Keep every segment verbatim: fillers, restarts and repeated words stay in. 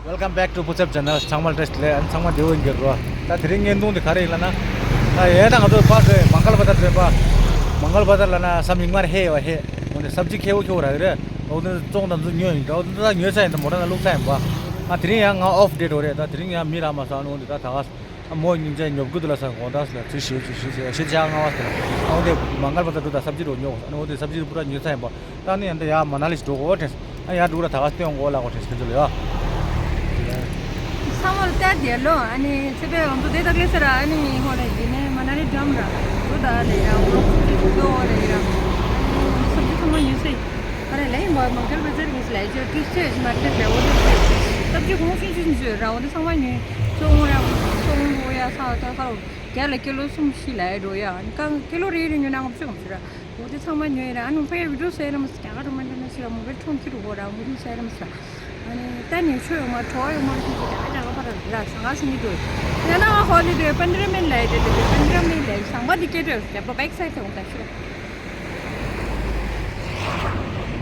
Welcome back to Puchep channel. ཚང་མ་བཀྲ་ཤིས་བདེ་ལེགས། ཚང་མ་བདེ་པོ་ཡིན་གྱི་རེད་པ། ད་དེ་རིང་བརྙན་ཐུང་འདི་ག་རེ་ཡིན་ལབ་ན། ད་ཡས་ད་ང་ཚོ་ཕར་འགྲོ་ཡིན། མང་གལ་བ་ཛར་འགྲོ་ཡིན་པ། མང་གལ་བ་ཛར་ལབ་ན་བསམ་ཡུལ་མར་ཧེ་ཡོད་ཧེ། འོ་འདི་སབ་ཇི་ཁེ་པོ་ཁེ་པོ་རག་གི་རེད། འོ་འདི་བཙོང་དང་ཚོ་ཉོས་ཡིན། འོ་འདི་ད་ཉོས་ཚར་ཡིན། ད་མོ་ཊ་ནང་བླུགས་ཚར་ཡིན་པ། ང་དེ་རིང་ཡང་ང་ཨོཕ་ཌེ་ཊི་འོ་རེད། ད་དེ་རིང་ཡང་མི་རག་མ་སོང་། འོ་འདི་ད་ད་ག་ཨ་མོ་སྙིང་རྗེ་ཉོབ་གི་འདུག་ལ་ས་དགོང་དག་ལ་ཚུལ་ཞིག་ཚུལ་ཞིག་ཞིག་ཞིག་ཆ་ལྔ་པ་ཟེར། ཨ་འོ་དེ་མང་གལ་བ་ཛར་འགྲོ་དང་སབ་ཇི་རོ་ཉོ། ཨ་འོ་དེ་སབ་ཇི་རོ་པུ་ར་ཉོས་ཚར་ཡིན་པ། ད་ནི་ཡང་ད་ཡར་མ་ན་ལི་ཞིག་འགྲོ་དགོས་དྲན། ཨ་ཡར་འགྲོ་ར་ད་ག་སྟོན་དགོས་ལ་གོ་དྲན་ཁྱེད་ཚོ་ལ་ཡ། ཚང་མ་ལ་བལྟས་བསྡད་ལོ། ཨ་ནི་ཚེ་འཕེལ་ང་ཚོ་དེ་དག་ལས་ས་ར། ཨ་ནི་ཧོ་རེ་ཡིན་ནས་མ་ན་ལི་འགྲམ་ར་འགྲོ་ད་ལས་ཡ། འོ་ལོག་ཚུར་ཅིག་འགྲོ་འོ་རེ་ཡ། ཨ་ནི་སབ་ཇི་ཚང་མ་ཉོས་སེ། ཨ་རེ་ལས་ཡིན་པ་མང་གལ་བ་ཛར་གི་ལས་ཅོ་ཏིས་ཅོ་ཡིན་མ་ཏེ་ལས། འོ་དེ་སབ་ཇི་གོང་ཤིན་ཤིན་ཅོ་ར། འོ་དེ་ཚང་མ་ཉོས། ཚོང་ར་ཚོང་འོ་ཡ་ས་ད་ཧ་རོ། རྒྱ་ལ་ཀི་ལོ་གསུམ་བཞི་ལ་ཡ་འགྲོ་ཡ། ཨ་ནི་རྐང་ཀི་ལོ་རེ་རེ་ཉོས་ན་ལྔ་བཅུ་ཙམ་ཟེར། འོ་དེ་ཚང་མ་ཉོས་ཡ་ར། ཨ་ནི་ཕ་ཡ་བི་ཌིའོ་ཟེར་ར་མ་ཟེར། རྒྱ་གར་མ་འདྲ་ན་ཟེར་ར། མོ་བེལ་ཁྲོམ་ཁྱི་རུ་གོ་ར་མོ་བེལ་ཟེར་ར་མ་ཟེར། ཨ་ནི་ད་ནི་ཆོས་ཡོད་མ་གྲོགས་ཡོད་མ་རེད། ཁྱི་རྒྱ་གར་རྒྱ་གར་པ་ར་ར་ཟང་ངེ་སིང་གི་འདུག་ཡ་ན་ང་ཧོ་ལི་དེ་པན་དྲ་མེན་ལ་ཡ་དེ་དེ་པན་དྲ་མེན་ལ་ཡ་ཟང་པ་དེ་སྐད་དྲ་རྒྱ་པ་བེག་སའི་ཐོང་ད་ཤི་ར།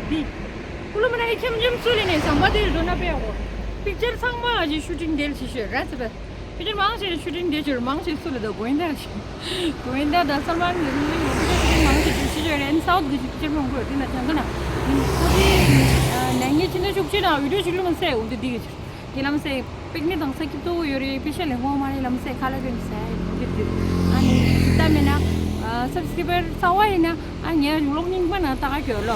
འདི། ཀུ་ལུ་མ་ན་ལི་ཁྱམ་ཁྱམ་ཚུ་ལི་ནས་ཟམ་པ་དེ་རི་འགྲོ་ན་པའོ། པིག་ཅར་ཚང་མ་ཨ་ཅེ་ཤུ་ཊིང་དེ་ལ་ཞིག་ཤོད་ར་ཚེ་པ། པིག་ཅར་མང་ཆེ་ཤུ་ཊིང་དེ་ཆུར་མང་ཆེ་ཚུ་ལ་ད་གོ་ཡིན་ད་ཞིག་གོ་ཡིན་ད་ད་སལ་མན་རི་ལི་ལི་པིག་ཅར་ཤུ་ཊིང་མང་ཆེ་ཆུ་ཤི་ཤོད་ར། ཨན་སའུཐ་གི་ཞིག་པིག་ཅར་མང་གོ་དེ་ན་ཅང་ག་ན། ཁོ་དེ་ནས་ངས་ཕྱི་ན་ཤུག་ཆེ་ན་བི་ཌིའོ་ཞིག་ལུ་མ་སེ་འོ་དེ་དེ་གི་ཆུ། དེ་ལམ་སེ། པིག་ནི་དང་ས་ཁྱིམ་ཏོ་ཡོད་རེད། པེ་ཤ་ལེ་ཧོ་མ་རེད་ལམ་སེ་ཁ་ལ་ཀན་སེ་ཡོད་རེད། ཨ་ནི་ད་མེད་ན་སབ་སི་ཀི་རའི་བར་གསར་པ་ཡིན་ན་ཨ་ངའི་གཞུང་ལོག་རྙིང་པ་ན་ལྟ་ག་གྱོད་ལོ།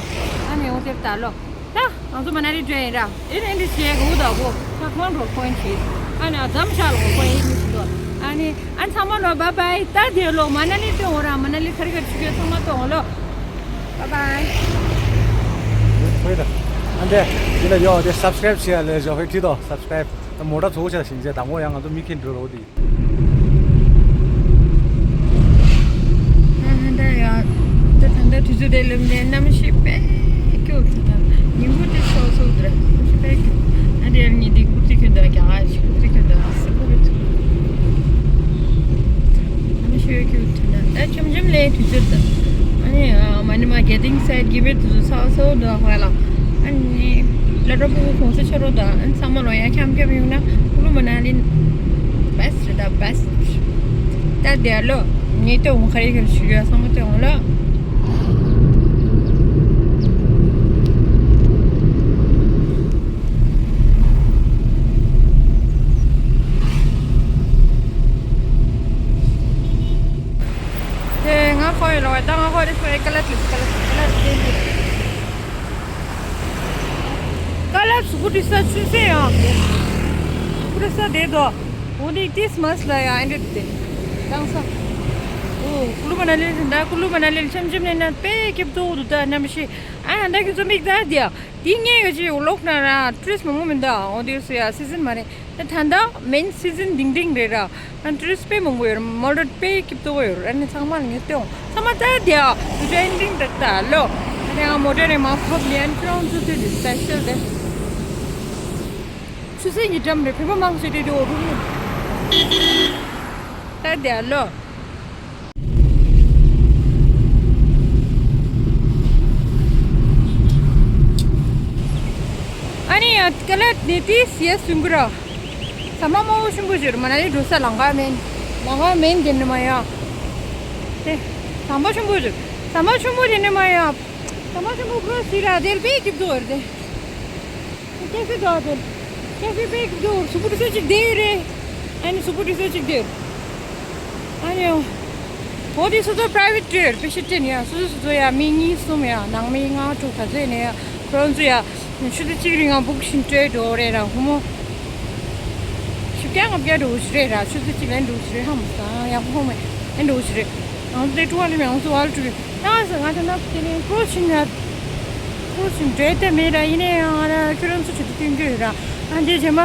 ཨ་ནི་འོ་དེར་ལྟ་ལོ། ད་ང་ཚོ་མ་ན་ལི་འགྲོ་ཡིན་ར། ཨེ་རེད་འདི་བྱས་གོ་ད་གོ་ཁག་མང་འགྲོ་ཁོན་ཆེ། ཨ་ནི་ཨ་ཙམ་ཤ་ལོ་ཁོན་ཡིན་མི་སྲིད་དོ། ཨ་ནི་ཨ་ཚང་མ་ལོ་བཱའི་བཱའི། ད་དེ་ལོ་མ་ན་ལི་སྟོན་འོ་ར། མ་ན་ལི་ཁ་རི་ཁ་རི་ཆུ་ཁྱོད་ཚང་མ་སྟོན་འོ་ལོ། བཱའི་བཱའི། ཨ་འདྲེ། འདི་ལ་ཡོད་དེ་སབ་སི་ཀི་རའིབ་བྱེད་ཡ་ལས་ཞོག་ཧེ་ཁྲིད་དོ། སབ་སི་ཀི་རའིབ། ད་མོ་ཊ་ཚོགས་ཆ་ཞིང་ཆ་དང་པོ་ཡང་ང་ཚོ་མི་ཁེན་འགྲོ་རོགས་དེ། ཨ་ད་ཡ། ད་ད་ད་དུས་ཚོད་དེ་ལམ་ནས་གནམ་གཤིས་དཔེ་སྐྱོ་གི་ད། ཉིན་གུང་དེ་སོ་སོ་དེ་ར་གནམ་གཤིས་དཔེ་སྐྱོ། ཨ་འདྲེ་ཡང་ཉིན་དེ་ཀུར་ཏི་གྱོན་ད་རྒྱ་གར་ཞིག་ཀུར་ཏི་གྱོན་ད་སི་ཀུ་རེད། ཨ་ནི་ཤོད་ཀྱི་ཐུན་ད་ད་ཆམ་ཆམ་ལས་དུས་ཚོད་ད། ཨ་ནི་མ་ནི་མ་གེ་ཏིང་སེ་ཊི་གི་བེད་དུ་ཚོ་ཚ་བ་ཚ་བོ་འདུག་ཧ་ལ། ཨ་ནི་ལ་དྲ་པོ་གོང་ས་ཆ་རོ་ད། ཨ་ནི་ཚང་མ་ལོ་ཡ་ཁྱམ་ཁྱམ་ཡོང་ན་ཀུ་ལུ་མ་ན་ལི་བེ་སི་ཊི་རེད་ད་བེ་སི་ཊི། ད་དེ་ལོ་ངས་ལྟོས་འོང་ཁ་རེ་ཁ་རེ་ཞུ་ཡ་ཚང་མ་ལྟོས་འོང་ལོ། དེ་ང་ཁོ་ཡི་ལོ་ད་ང་ཁོ་རེ་ཁོ་ཡི་ཀ་ལ་ཏི་ཀ་ལ་ཏི་ཀ་ལ་ཏི་ཀ་ལ་སུ་གུ་ཏི་ས་ཆུ་སེ་ཡང་སུ་གུ་ཏི་ས་དེ་དོ་འོ་དེ་ཏིས་མ་སི་ལ་ཡ་ཨན་དྲི་དེ་དང་ས་འོ་ཀུ་ལུ་མ་ན་ལི་ད་ཀུ་ལུ་མ་ན་ལི་ཆམ་ཆམ་ནས་ན་དཔེ་སྐྱིད་པོ་འདུག་ད་ནམ་ཤི། ཨ་ད་ཁྱོད་ཚོ་མིག་ད་དེ་དེ་ངས་ག་ཅི་ལོག་ན་ར་ཊུ་རི་སི་མང་པོ་མི་འདུག་འོ་དེ་སུ་ཡ་སི་ཛིན་མ་རེད། ད་ད་ལྟ་མེན་སི་ཛིན་ལྡིང་ལྡིང་རེད་ར། ཨ་ཊུ་རི་སི་དཔེ་མང་པོ་ཡོད་རེད། མོ་ཊ་དཔེ་སྐྱིད་པོ་ཡོད་རེད། ཨ་ནི་ཚང་མ་ལ་ངས་སྟོན་འོང་ཚང་མ་ལྟ་དེ་ཨ་ཌི་རའི་ཝིང་ད་ལྟ་ལོ། ཨ་ནི་ཨ་མོ་ཊ་ནས་མ་ཕབ་ནས་ཨ་ནི་ཁྱོད་རང་ཚོ་དེ་འདི་སི་པེ་ཤལ་དེ་ཆུ་ཚོད་གཉིས་འགྲམ་རེད། བོད་པ་མང་ཆེ་དེ་དེ་འོ་རུ་རུ་ལྟ་དེ་ཨ་ལོ། ཨ་ནི་ཡ་ཀ་ལ་ནི་ཏི་སི་ཡ་སུན་གུ་ར། ཟ་མ་མང་པོ་ཆེན་པོ་ཞིག་རེད། མ་ན་ལི་འགྲོ་ས་ལམ་ཁ་མེད། ལམ་ཁ་མེད་དེ་ནི་མ་ཡ། དེ་ཟ་མ་ཆེན་པོ་ཞིག་ཟ་མ་ཆེན་པོ་དེ་ནི་མ་ཡ། ཟ་མ་ཆེན་པོ་ཁོ་སི་ར་དེར་པེ་ཀིབ་ཏོ་ར་དེ། ཀེ་ཧྥེ་དོ་དེ། ཀེ་ཧྥེ་པེ་ཀིབ་ཏོ་སུ་པུ་ཏི་སེ་ཅིག་དེ་རེད། ཨ་ནི་སུ་པུ་ཏི་སེ་ཅིག་དེ། ཨ་ནི། འོ་དེ་སོ་སོ་པ་རའི་ཝེ་ཊི་རེད། པེ་ཤི་ཊན་ཡ་སོ་སོ་སོ་སོ་ཡ་མི་གཉིས་གསུམ་ཡ་ནང་མི་ལྔ་དྲུག་ག་ཚོད་ནས་ཡ་ཁོ་རང་ཚོ་ཡ་ཆུ་ཚོད་གཅིག་རིང་ང་སྦུག་ཤིང་སྤྲད་འགྲོ་རེད་ར་ཧུ་མོ། བཞི་བརྒྱ་ལྔ་བརྒྱ་འགྲོ་གི་རེད་ར། ཆུ་ཚོད་གཅིག་ལན་འགྲོ་གི་རེད། ཧ་མ་སང་ཡག་པོ་ཧོ་མེ་ཨེ་འགྲོ་གི་རེད། ང་ཚོ་དེ་ཀྲུ་བ་ལི་མེ་ང་ཚོ་བ་ལ་ཀྲུ་རེད། ང་ཚོ་ང་ཚོ་ན་དེ་ནས་ཀྲོ་ཤིང་ཡ་ཀྲོ་ཤིང་འདྲེ་དེ་མེད་ར། ཡིན་ནའི་ཡང་ང་ར་ཁྱོད་རང་ཚོ་ཆུ་ཚོད་གཅིག་འགྲོ་ཡོད་ར། ཨ་འདི་རྗེས་མ་མ་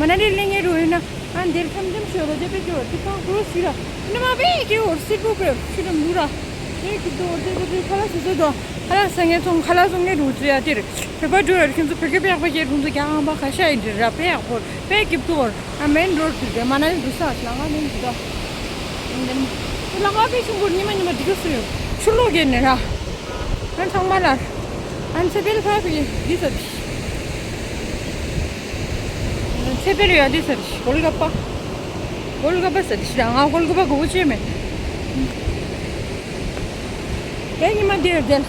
ན་ལི་གླེང་ངེས་འགྲོ་ཡོད་ན། ཨ་འདིར་འཆམ་འཆམ་ཤོད་རོགས། དེ་པེ་ཀྱི་འོར་དེ་ཁང་ཀུ་རུ་སི་ར། ནི་མ་པེ་ཀྱི་འོར་སིར་པོ་པེ་ཤུ་ར་མུ་ར། དེ་ཀྱི་དོ་འོར་དེ་དེ་དེ་ཁ་ལ་སི་སི་དོ། ཁ་ལ་ས་ངེ་ཚོང་ཁ་ལ་སོང་ངེ་རུ་ཚུ་ཡ་དེར། བོད་པ་འགྲོ་ཡར་ཁྱོད་ཚོ་བོད་སྐད་པེ་ཡག་པ་སྐྱེར་ཁོང་ཚོ་རྒྱ་ཨང་པ་ཁ་ཤ་ཡིན་དེ་ར་པེ་ཡག་པོར་པེ་ཀྱི་དོ་འོར། ཨ་མེན་རོར་དེ་དེ་མ་ན་ཡི་རུ་ས་ལ་ང་མེན་གྱི་དོ། ལ་ང་པེ་ཤུ་འགོར་ཉི་མ་ཉི་མ་དི་ག་སུ་ཡོ། ཤུ་ལོ་གེ་ནེ་ར། ཨན་ཚང་མ་ལ། ཨན་ཚེ་བེལ་ཁ་ཕི་འདི་ཚ་འདི། ཐེ་པེ་རུ་ཡ་དེ་ཟེར་ཤི་གོལ་ག་པ། གོལ་ག་པ་ཟེར་ཤི་ར་ང་གོལ་ག་པ་གོ་བོ་ཅེ་མེད། དེ་ཉི་མ་དེར་དེར།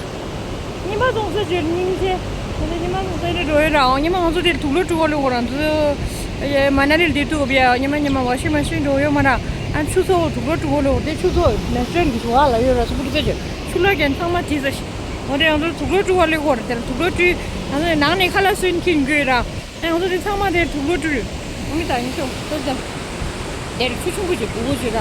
ཉི་མ་སོང་ས་བརྗོད་སྙིང་རྗེ། ང་ཚོ་ཉི་མ་སོང་ས་ནས་འགྲོ་ཡོད་ར། ཨོ་ཉི་མ་ང་ཚོ་དེར་དུག་ལོག་བཀྲུ་གོ་ལེ་གོ་ར་ཚོ། ཡ་མ་ན་ལི་ལ་དེ་དུག་གོ་བ་ཡ་ཉི་མ་ཉི་མ་ཝ་ཤིང་མ་ཤིན་འགྲོ་ཡོད་མ་ར། ཨ་ཆུ་ཚོད་དུག་ལོག་བཀྲུ་གོ་ལེ་གོ་དེ་ཆུ་ཚོད་ནེ་ཅུ་རལ་གི་ཞུ་བ་ལ་ཡོད་ར་སུ་པུ་རི་ཚོད་བརྗོད་ཆུ་ལོག་གན་ཚང་མ་དེ་ཟ་ཤི། འོ་དེ་ང་ཚོ་དུག་ལོག་བཀྲུ་གོ་ལེ་གོ་ར་དེར་དུག་ལོག་བཀྲུ། ང་ཚོ་ནང་ནས་ཁ་ལག་སོན་ཁྱིན་དགོས་ར། ཨ་ང་ཚོ་དེ་ཚང་མ་དེ་དུག་ལོག་བཀྲུ་རེད། ཨ་མི་ད་ཡིན་ཤོག་ཏོ་ཙམ། དེར་ཆུ་ཆུང་ཀུ་ཅིག་སྦུ་གུ་ཅིག་ར།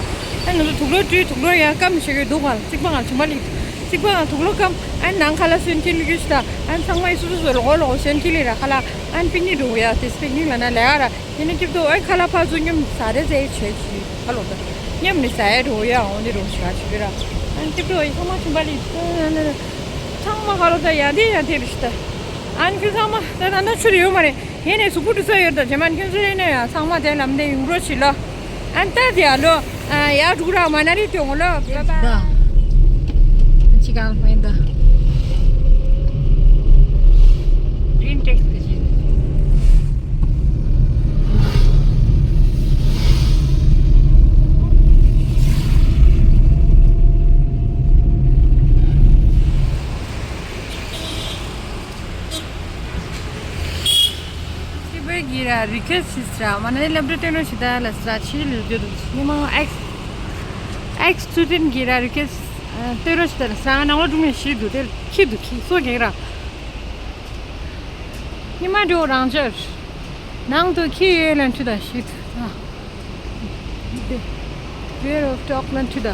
ཨ་ང་ཚོ་དུག་ལོག་བཀྲུས་དུག་ལོག་ཡང་སྐམ་ཞིག་གི་འདུག་ག་རྩིག་པ་གང་ཆུ་མ་ལི། རྩིག་པ་གང་དུག་ལོག་སྐམ། ཨ་ནང་ཁ་ལག་སོན་ཁྱིན་ལི་གུ་ཤི་ད། ཨ་ཚང་མ་ཡི་སུ་སུ་སུ་ལོག་ལོག་སོན་ཁྱིན་ལི་ར་ཁ་ལག་ཨ་པིག་ནིག་འགྲོ་ཡ་དེ་པིག་ནིག་ལ་ན་ལས་ཨ་ར། ཡིན་ན་སྐྱིད་དུ་ཨ་ཁ་ལག་ཕ་ཚུ་མཉམ་ཟ་རེ་ཟེ་ཆེ་ཆི་ཁ་ལོག་ད། མཉམ་ནི་ཟ་ཡ་འགྲོ་ཡ་འོ་ནི་འགྲོ་ཤ་ཆི་གི་ར། ཨ་སྐྱིད་དུ་ཨ་ཚང་མ་ཆུ་མ་ལི། ཚང་མ་ཁ་ལོག་ད་ཡ་དེ་ཡ་དེ་རི་ཤི་ད། ཨ་ཁྱོད་ཚང་མ་ད་ད་ན་ཆུ་དེ་ཡོད་མ་རེད། ཡེ་ནས་གཟུགས་པོ་འདི་ཚོ་ཡོད་དོ་ཇེ་མན་ཁྱོད་ཚོ་ཡེ་ནས་ཡང་ཚང་མ་དེ་ལམ་དེ་ཡུག་རོ་ཆི་ལོ། ཨན་ཏ་དེ་ཨ་ལོ། ཡ་དྲུག་ར་མ་ན་རི་དེ་འོང་ལོ་བ་བ། ཅི་གང་མེད་ད། Green text དེ་ཅི། ཅི་བས་གི་ར་རི་ཁེ་སི་ར་མ་ནའི་སློབ་གྲྭ་སྟོན་རོགས་ཞིག་ད་ལ་སི་ར་ཆི་ལུ་རྒྱུ་འདུག་ཉི་མ་ཨེག་ཨེག་སི་ཊུ་ཌེན་གི་ར་རི་ཁེ་སི་སྟོན་རོགས་ཞིག་ད་ལ་སི་ར་ང་ནང་ལོ་སྒྲུང་ནས་ཤི་འདུག་དེ་ཁྱི་འདུག་ཁྱི་སོ་གེགས་ར་ཉི་མ་འགྲོ་རང་ཅར་ནང་དུ་ཁྱི་ཡོད་ལ་འཁྲུ་ད་ཤི་ད། Beware of dog ལ་འཁྲུ་ད།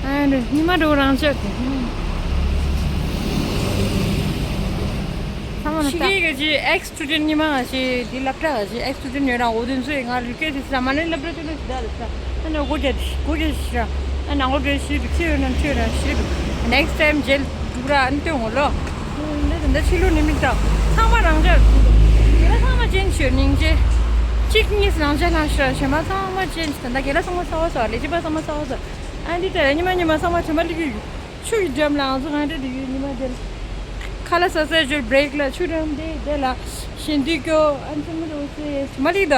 ཨ་ནི་ཉི་མ་འགྲོ་རང་ཅག་གི། ཤི་གི་ག་ཅི་ཨེག་སི་ཊུ་ཌེན་ཉི་མ་ང་ཅི་འདི་སློབ་གྲྭ་ག་ཅི་ཨེག་སི་ཊུ་ཌེན་ཡོད་རང་འོ་དེ་ཚོས་ང་རི་ཀེ་སི་ས་མ་ལེན་སློབ་གྲྭ་དེ་ལ་ཞི་ད་ལ་ས། ཨ་ནི་སྒོ་རྒྱ་སྒོ་རྒྱ་ཞི་ར། ཨ་ནང་ལོ་འདྲེ་ཞི་རི་ཁྱི་ཡོད་ན་འཁྲུ་ཡོད་ན་ཤི་རི། Next time ཇེལ་འདུག་ར་ཨ་ནི་སྟོན་འོ་ལོ། འདི་ད་ལྟ་ཕྱི་ལོགས་ནས་མི་དང་ཚང་མ་རང་འཇགས། དེ་ལ་ཚང་མ་ཅན་ཞོད་སྙིང་རྗེ། གཅིག་གཉིས་རང་འཇགས་ལྷག་ཤོར་ཞེ་མ་ཚང་མ་ཅན་ཞིག་ད་ལྟ་དགེ་ལགས་ཚང་མ་ཚ་བ་ཚ་བ་ལས་བྱེད་པ་ཚང་མ་ཚ་བ་ཚ་བ། ཨ་འདི་ལྟར་ཉི་མ་ཉི་མ་ཚང་མ་ཆུ་མ་ལི་གི་ཆུ་ཡི་འགྲམ་ལ་ང་ཚོ་ང་འདྲ་འདི་ཡོད་ཉི་མ་དེ་ལ། ཁ་ལག་ཟ་ཟ་ཞོར་བྷི་རེག་ལ་ཆུ་འགྲམ་དེ་དེ་ལ་ཞིན་དུས་སྐྱོ་ཨ་ཚང་མ་རོ་སེ་ཆུ་མ་ལི་ད།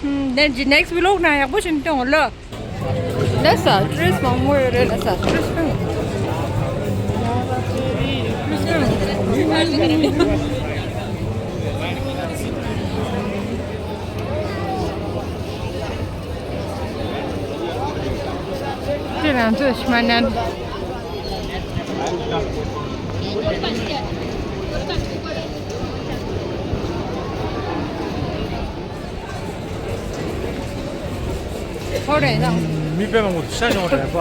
ཧུམ་དེ་ཇི་ནེག་སི་ཝི་ལོག་ན་ཡག་པོ་ཞིག་སྟོན་འོ་ལོ། ལ་ས་ཊུ་རི་སི་མང་པོ་ཡོད་རེད་ལ་ས་ཊུ་རི་སི་དེ་རང་ཚོ་ཤི་མ་ནན། ཧོ་རེད་ན། མི་དཔེ་མང་པོ་ཤ་ཉོ་རེད་པ།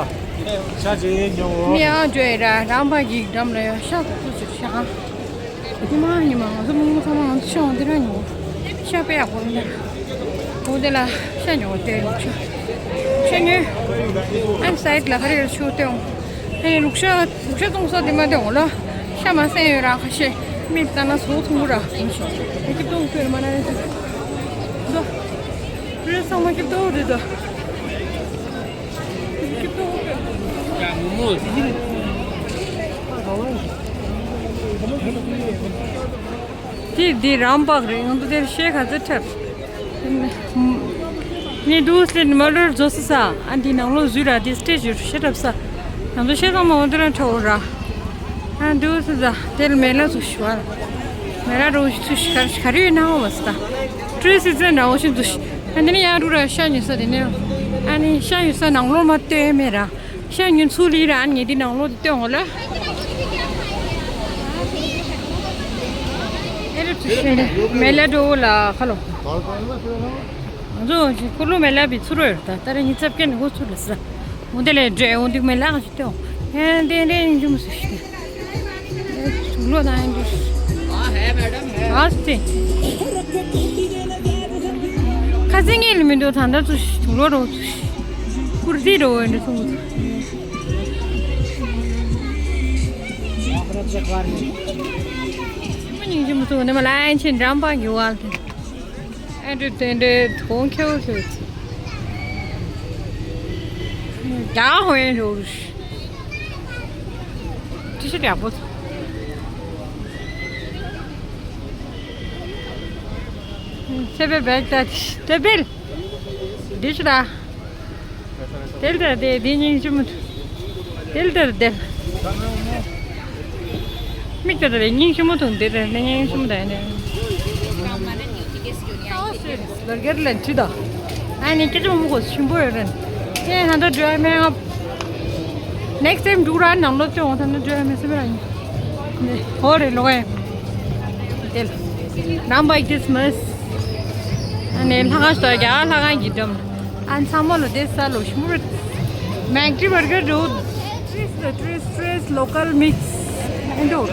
ཤ་ཅིག་ཉོ། མི་ཨང་བཅོ་ཡི་ར་རང་པ་གི་འགྲམ་ལ་ཡོད་ཤ་ཐུག་ཐུག་ཅིག་ཤ་གང་། ཉི་མ་ཉི་མ་ང་ཚོ་མང་པོ་ཚང་མ་ང་ཚོ་ཤ་འོང་དེ་ར་ཉོ། ཤ་དཔེ་ཡག་པོ་རེད་ན། འོ་དེ་ལ་ཤ་ཉོ་དེ་ལུག་ཤ། ཤ་ཉོས། ཨན་སའིཌ་ལ་ག་རེ་ཆུ་སྟོན། ཨེ་ལུག་ཤ་ལུག་ཤ་བཙོང་ས་དེ་མ་དེ་འོང་ལ། ཤ་མ་སེང་ཡོད་ར་ཁ་ཤས་མི་ལྟ་ན་ཟོ་ཐུང་གུ་ར་ཡིན་ཤོག་ཨེ་ཀི་བཏོང་ཁོས་མ་ན་ཡོད་ཟེར། འདུག་རེ་ཚང་མ་ཀི་བཏོང་རེད་འདུག་ཀི་བཏོང་ཁོས། དེ་དེ་རང་པགས་རེད་ང་ཚོ་དེར་ཤེས་ག་ཚོད་འཁྲབ། ངས་འདུག་སེ་མ་ལོར་རྫོགས་སི་ས་ཨ་འདི་ནང་ལོགས་བཟོས་ར་དེ་སྟེ་བརྗོད་ཤེས་འཁྲབ་ས། ང་ཚོ་ཤེས་ཙང་མ་འོ་དེ་རང་འཁྲབ་འོ་ར། ཨ་འདུག་སེ་ས་དེར་མེ་ལ་ཚུགས་ཤི་བ། མེ་ལ་རོ་ཚུགས་ཤི་ག་ག་རེ་ཡོད་ན་འོ་བ་སི་ད། ཀྲུའི་སི་ཙན་ར་འོ་ཤི་འདུག་ཤི། ཨ་འདི་ནི་ཡང་རུ་ར་ཤ་ཉོས་ས་དེ་ནས། ཨ་ནི་ཤ་ཉོས་ས་ནང་ལོགས་མ་ལྟོས་མེད་ར། ཤ་ཉོས་ཚུལ་ལི་ར་ཨ་ནི་ངས་འདི་ནང་ལོགས་དེ་སྟོན་འོ་ལ། ཨེ་རེད་ཚུལ་ཤེས་ནས་མེ་ལ་འགྲོ་འོ་ལ་ཁ་ལོ། ང་ཚོ་ཀུ་ལུ་མེ་ལ་བི་ཚུར་རོལ་ད་ལྟ་ར་ཉི་ཚབ་ཀན་ཧུ་ཚུར་ལ་ས། འོ་དེ་ལས་འདྲེ་འོ་འདི་མེ་ལ་ག་ཞིག་སྟོན། ཧེ་འདི་འདྲེ་ཡིན་རྒྱུ་མི་སུ་ཞིག་སྟེ། ཨེ་ཚུར་ལོ་ན་ཡིན་རྒྱུ། ཨ་ཧེ་མེ་ཌམ་ཧེ། ཨ་སྟེ། ཁ་སེང་ངེས་ལ་མི་འདུག་ད་ལྟ་ཚུར་ཞིག་ཚུར་ལོ་རོ་ཚུར་ཞིག་ཀུར་ཏི་རོ་འདྲེ་ཚུར་ཚུར། མ་ཉིན་གྱི་མི་ཚོ་ནི་མ་ལ་ཡན་ཆེན་འགྲམ་པ་གི་བལ་དེ། ཨ་འདྲེ་དེ་འདྲེ་དོང་ཁེའུ་ཁེའུ་ཚེ། རྒྱ་ཧོན་རོ་རུ་ཤི། ཏི་ཤི་ཡག་པོ་ཚེ། ཚེ་བེ་བེག་ད་ཏེ་བེལ། འདི་ཤི་ར། དེལ་དེར་དེ་དེ་སྙིང་རྗེ་མོ། དེལ་དེར་དེལ། མིག་དེར་དེ་སྙིང་རྗེ་མོ་དང་དེ་དེར་དེ་སྙིང་རྗེ་མོ་དང་ཡིན་ནས། བར་གར་ལན་ཁྲི་དང་། ཨ་ནི་སྐད་ཆ་མང་པོ་གོ་ཆེན་པོ་ཡོད་རེད། ཁྱེད་ད་ལྟ་འགྲོ་ཡ་མེད་ང་། Next time འགྲོ་ར་ནང་ལོགས་ཅོང་ད་ལྟ་འགྲོ་ཡ་མེད་སེམས་ར་ཡིན། ཧོ་རེ་ལོ་ཡ། དེལ། རམ་པ་ཡི་ཏིས་མིས། ཨ་ནི་ལྷ་ཁང་ཞིག་ཡ་ལྷ་ཁང་གི་འགྲམ། ཨ་ཚང་མ་ལོ་དེ་ས་ལོ་ཤི་མུ་རེད། མེག་ཊི་བར་གར་འགྲོ། Tourist, tourist, tourist, local mix. ཨེ་འགྲོ།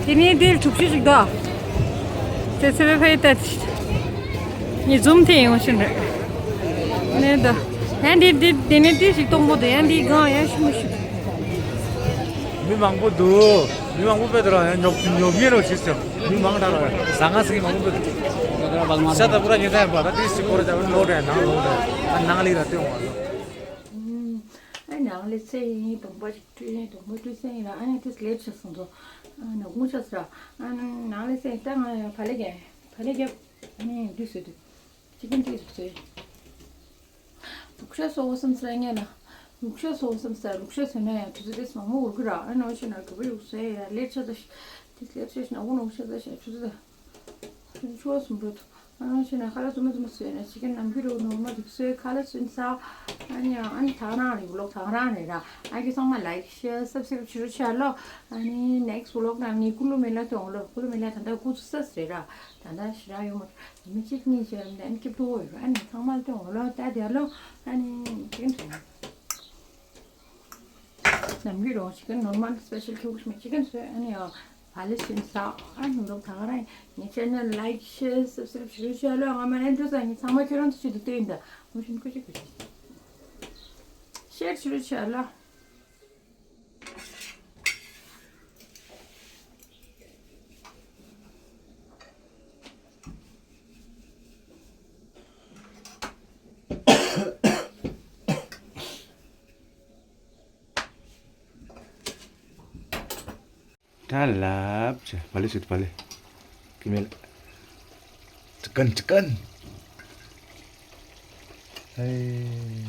དེ་ནས་དེ་གྲུབ་ཆུ་ཞིག་འདུག་དེ་ཚེ་བེ་ཕའི་ཏ་ཅི། ངས་ཛུམ་དེ་ཡོང་ཤིན་རེད། ནས་ད། ཡང་དེ་དེ་དེ་ནས་དེ་ཞིག་གཏོང་པོ་དེ་ཡང་དེ་གང་ཡང་ཤི་མི་ཤི། མི་མང་པོ་འདུག་མི་མང་པོ་དཔེ་དེ་ར་ཡང་ཉོབ་ཉོབ་ཉེ་རོ་ཆེ་ཟེར། མི་མང་དྲགས་ར་ཟ་ང་ཟིག་མང་པོ་འདུག་ཤ་ད་པུ་ར་ཉེ་ད་ཡང་པ་ད་དེ་ཞིག་སྐོར་ད་ལོ་དྲ་ནང་ལོ་དྲ་ནང་ལི་ར་སྟོན་བ་ལོ། ཨ་ནང་ལི་ཚེ་ཡིན་དོང་པ་ཞིག་བཀྲུས་ཡིན་དོང་པ་བཀྲུས་ཚེ་ཡིན་ར་ཨ་ནི་དེ་ལེབ་ཆ་སོང་ཚོ། ཨ་ནི་དགོང་ཆ་སི་ར་ཨ་ནང་ལི་ཚེ་ཡིན་ད་ང་ཡང་བ་ལེ་ག་བ་ལེ་ག་ཨ་ནི་དུས་སུ་དུས་ཅི་ཀིན་དུས་སུ་ཚེ། ལུག་ཤ་སོ་བསམ་སི་ར་ངས་ལ། ལུག་ཤ་སོ་བསམ་སི་ར་ལུག་ཤ་ཟོས་ན་ཡང་དུས་ཚོད་དེ་སི་མང་མོ་འུར་གི་ར་ཨ་ནི་འོ་ཤི་ན་གི་བུ་ཡུག་སོ་ཡ་ལེབ་ཆ་ད་ཤི། དེ་ལེབ་ཆ་ཤི་ན་དགོང་ལུག་ཤ་ད་ཤི་དུས་ཚོད་ད། ཆུ་བ་གསུམ་འགྲོ་ཐུབ། ཨ་ནི་ཤི་ན་ཁ་ལག་ཚོ་མ་ཚོ་མ་བཟོས་ན་ཅི་ཀིན་ནམ་རྒྱུན་རོ་ནོར་མ་དུག་སོའི་ཁ་ལག་ཚོ་ས། ཨ་ནི་ཨ་ནི་ཐག་རང་རེད་ཝི་ལོག་ཐག་རང་རེད་ར། ཨ་ཁྱེད་ཚང་མ་ལའིག་ཤེར་སབ་སི་ཀ་རབ་བྱེད་རོགས་བྱ་ལོ། ཨ་ནི་ནེག་སི་ཝི་ལོག་ནང་ནི་ཀུ་ལུ་མེ་ལ་སྟོན་འོ་ལོ། ཀུ་ལུ་མེ་ལ་ད་ལྟ་ཀུ་ཚུ་སས་རེད་ར། ད་ལྟ་ཞི་ར་ཡོད་མ་མི་གཅིག་གཉིས་བྱས་ར་མི་ད་ཨ་ནི་སྐྱིབ་ཐུ་འོ་ཡོད་ར། ཨ་ནི་ཚང་མ་སྟོན་འོ་ལོ་ད་དེ་ལོ། ཨ་ནི་ཅི་ཀིན་ཚོ། ནམ་རྒྱུན་རོ་ཅི་ཀིན་ནོར་མལ་སི་པེ་ཤལ་ཁྱུག་མི་ཅི་ཀིན་ཚོ་ཨ་ནི་ཡ། བ་ལེ་ཤིན་ས་ཨ་ནི་འདུག་ད་ག་རང་ངའི་ཆེ་ནལ་ལའིག་ཤེར་སབ་སི་ཀ་རབ་བྱེད་རོགས་བྱ་ལོ། ང་མ་ནན་འགྲོ་ས་ངའི་ཚང་མ་ཁྱོད་རང་ཚོ་ཆེད་དུ་བསྟན་ཡིན་ད་མུ་ཤིན་ཀུ་ཅི་ཀུ་ཅི་ཤེར་བྱེད་རོགས་བྱ་ལོ། ད་ལབ་ཆ་བ་ལེ་ཤུད་བ་ལེ། ཀི་མེལ། ཅི་ཀན་ཅི་ཀན། ཨེ།